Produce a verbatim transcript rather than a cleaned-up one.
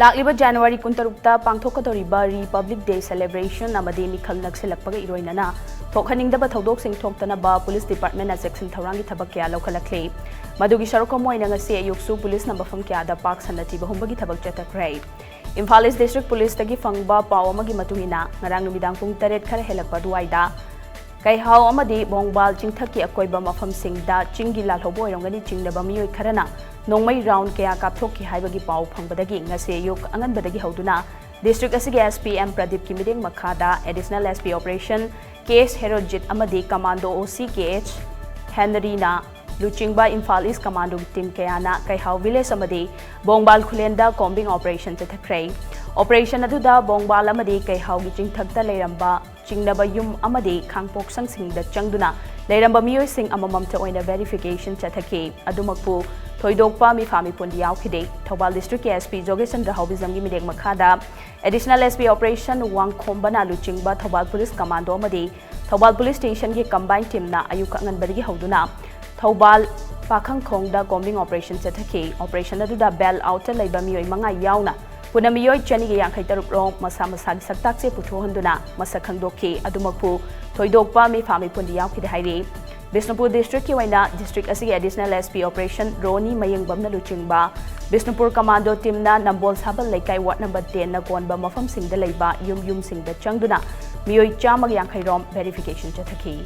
ꯂꯥꯛꯂꯤꯕ January ꯀꯨꯟꯇꯔꯨꯛꯇ ꯄꯥꯡꯊꯣꯛꯀꯗꯧꯔꯤꯕ Republic Day celebration ꯑꯃꯗꯤ ꯃꯤꯈꯜ ꯅꯛꯁꯤꯜꯂꯛꯄꯒ ꯏꯔꯣꯏꯅꯅ ꯊꯣꯛꯍꯟꯅꯤꯡꯗꯕ ꯊꯧꯗꯣꯛꯁꯤꯡ ꯊꯣꯛꯇꯅꯕ ꯄꯨꯂꯤꯁ ꯗꯤꯄꯥꯔꯠꯃꯦꯟꯅ ꯆꯦꯛꯁꯤꯟ ꯊꯧꯔꯥꯡꯒꯤ ꯊꯕꯛ ꯀꯌꯥ ꯂꯧꯈꯠꯂꯛꯂꯤ꯫ ꯃꯗꯨꯒꯤ ꯁꯔꯨꯛ ꯑꯃ ꯑꯣꯏꯅ ꯉꯁꯤ ꯑꯌꯨꯛꯁꯨ ꯄꯨꯂꯤꯁꯅ ꯃꯐꯝ ꯀꯌꯥꯗ ꯄꯥꯛ ꯁꯟꯅ ꯊꯤꯕ ꯍꯨꯝꯕꯒꯤ ꯊꯕꯛ ꯆꯠꯊꯈ꯭ꯔꯦ꯫ ꯏꯝꯐꯥꯜ ꯏꯁ ꯗꯤꯁꯇ꯭ꯔꯤꯛ ꯄꯨꯂꯤꯁꯇꯒꯤ ꯐꯪꯕ ꯄꯥꯎ ꯑꯃꯒꯤ ꯃꯇꯨꯡ ꯏꯟꯅ, ꯉꯔꯥꯡ ꯅꯨꯃꯤꯗꯥꯡ ꯄꯨꯡ ꯇꯔꯦꯠ ꯈꯔ ꯍꯦꯜꯂꯛꯄ ꯑꯗꯨꯋꯥꯏꯗ ꯀꯩꯍꯥꯎ ꯑꯃꯗꯤ ꯕꯣꯡꯕꯥꯜ ꯆꯤꯡꯊꯛꯀꯤ ꯑꯀꯣꯏꯕ ꯃꯐꯝꯁꯤꯡꯗ ꯆꯤꯡꯒꯤ ꯂꯥꯜꯍꯧꯕ ꯑꯣꯏꯔꯝꯒꯅꯤ ꯆꯤꯡꯅꯕ ꯃꯤꯑꯣꯏ ꯈꯔꯅ ꯅꯣꯡꯃꯩ ꯔꯥꯎꯟ ꯀꯌꯥ ꯀꯥꯞꯊꯣꯛꯈꯤ ꯍꯥꯏꯕꯒꯤ ꯄꯥꯎ ꯐꯪꯕꯗꯒꯤ ꯉꯁꯤ ꯑꯌꯨꯛ ꯑꯉꯟꯕꯗꯒꯤ ꯍꯧꯗꯨꯅ ꯗꯤꯁꯇ꯭ꯔꯤꯛ ꯑꯁꯤꯒꯤ S P M ꯄ꯭ꯔꯗꯤꯞꯀꯤ ꯃꯤꯠꯌꯦꯡ ꯃꯈꯥꯗ Additional S P Operation K H Herojit ꯑꯃꯗꯤ commando O C K H ꯍꯦꯅꯔꯤꯅ ꯂꯨꯆꯤꯡꯕ ꯏꯝꯐꯥꯜ ꯏꯁ ꯀꯃꯥꯟꯗꯣ ꯇꯤꯝ ꯀꯌꯥꯅ ꯀꯩꯍꯥꯎ ꯚꯤꯂꯦꯖ ꯑꯃꯗꯤ ꯕꯣꯡꯕꯥꯜ ꯈꯨꯂꯦꯟꯗ ꯀꯣꯝꯕꯤꯡ ꯑꯣꯄꯔꯦꯁꯟ ꯆꯠꯊꯈ꯭ꯔꯦ꯫ ꯑꯣꯄꯔꯦꯁꯟ ꯑꯗꯨꯗ ꯕꯣꯡꯕꯥꯜ ꯑꯃꯗꯤ ꯀꯩꯍꯥꯎꯒꯤ ꯆꯤꯡꯊꯛꯇ ꯂꯩꯔꯝꯕ ꯆꯤꯡꯅꯕ ꯌꯨꯝ ꯑꯃꯗꯤ ꯈꯥꯡꯄꯣꯛꯁꯪꯁꯤꯡꯗ ꯆꯪꯗꯨꯅ ꯂꯩꯔꯝꯕ ꯃꯤꯑꯣꯏꯁꯤꯡ ꯑꯃꯃꯝꯇ ꯑꯣꯏꯅ ꯚꯦꯔꯤꯐꯤꯀꯦꯁꯟ ꯆꯠꯊꯈꯤ꯫ ꯑꯗꯨꯃꯛꯄꯨ ꯊꯣꯏꯗꯣꯛꯄ ꯃꯤꯐꯥ ꯃꯤꯄꯨꯟꯗꯤ ꯌꯥꯎꯈꯤꯗꯦ꯫ ꯊꯧꯕꯥꯜ ꯗꯤꯁꯇ꯭ꯔꯤꯛꯀꯤ S P ꯖꯣꯒꯦꯁꯟꯗ꯭ꯔ ꯍꯥꯎꯕꯤꯖꯝꯒꯤ ꯃꯤꯠꯌꯦꯡ ꯃꯈꯥꯗ Additional S P Operation ꯋꯥꯡꯈꯣꯝꯕꯅ ꯂꯨꯆꯤꯡꯕ ꯊꯧꯕꯥꯜ ꯄꯨꯂꯤꯁ ꯀꯃꯥꯟꯗꯣ ꯑꯃꯗꯤ ꯊꯧꯕꯥꯜ ꯄꯨꯂꯤꯁ ꯁ꯭ꯇꯦꯁꯟꯒꯤ ꯀꯝꯕꯥꯏꯟ ꯇꯤꯝꯅ ꯑꯌꯨꯛ ꯑꯉꯟꯕꯗꯒꯤ ꯍꯧꯗꯨꯅ ꯊꯧꯕꯥꯜ ꯄꯥꯈꯪꯈꯣꯡꯗ ꯀꯣꯝꯕꯤꯡ ꯑꯣꯄꯔꯦꯁꯟ ꯆꯠꯊꯈꯤ꯫ ꯑꯣꯄꯔꯦꯁꯟ ꯑꯗꯨꯗ ꯕꯦꯜ ꯑꯥꯎꯠꯇ ꯂꯩꯕ ꯃꯤꯑꯣꯏ ꯃꯉꯥ ꯌꯥꯎꯅ ꯄꯨꯟꯅ ꯃꯤꯑꯣꯏ ꯆꯅꯤꯒ ꯌꯥꯡꯈꯩ ꯇꯔꯨꯛ ꯔꯣꯝ ꯃꯁꯥ ꯃꯁꯥꯒꯤ ꯁꯛꯇꯥꯛꯁꯦ ꯄꯨꯊꯣꯛꯍꯟꯗꯨꯅ ꯃꯁꯛ ꯈꯪꯗꯣꯛꯈꯤ꯫ ꯑꯗꯨꯃꯛꯄꯨ ꯊꯣꯏꯗꯣꯛꯄ ꯃꯤꯐꯥ ꯃꯤꯄꯨꯟꯗꯤ ꯌꯥꯎꯈꯤꯗꯦ ꯍꯥꯏꯔꯤ꯫ ꯕꯤꯁꯅꯨꯄꯨꯔ ꯗꯤꯁꯇ꯭ꯔꯤꯛꯀꯤ ꯑꯣꯏꯅ ꯗꯤꯁꯇ꯭ꯔꯤꯛ ꯑꯁꯤꯒꯤ Additional S P Operation ꯔꯣꯅꯤ ꯃꯌꯦꯡꯕꯝꯅ ꯂꯨꯆꯤꯡꯕ ꯕꯤꯁꯅꯨꯄꯨꯔ ꯀꯃꯥꯟꯗꯣ ꯇꯤꯝꯅ ꯅꯝꯕꯣꯜ ꯁꯥꯕꯜ ꯂꯩꯀꯥꯏ ꯋꯥꯔꯗ ꯅꯝꯕꯔ ꯇꯦꯟꯅ ꯀꯣꯟꯕ ꯃꯐꯝꯁꯤꯡꯗ ꯂꯩꯕ ꯌꯨꯝ ꯌꯨꯝꯁꯤꯡꯗ ꯆꯪꯗꯨꯅ ꯃꯤꯑꯣꯏ ꯆꯥꯝꯃꯒ ꯌꯥꯡꯈꯩ ꯔꯣꯝ ꯚꯦꯔꯤꯐꯤꯀꯦꯁꯟ ꯆꯠꯊꯈꯤ꯫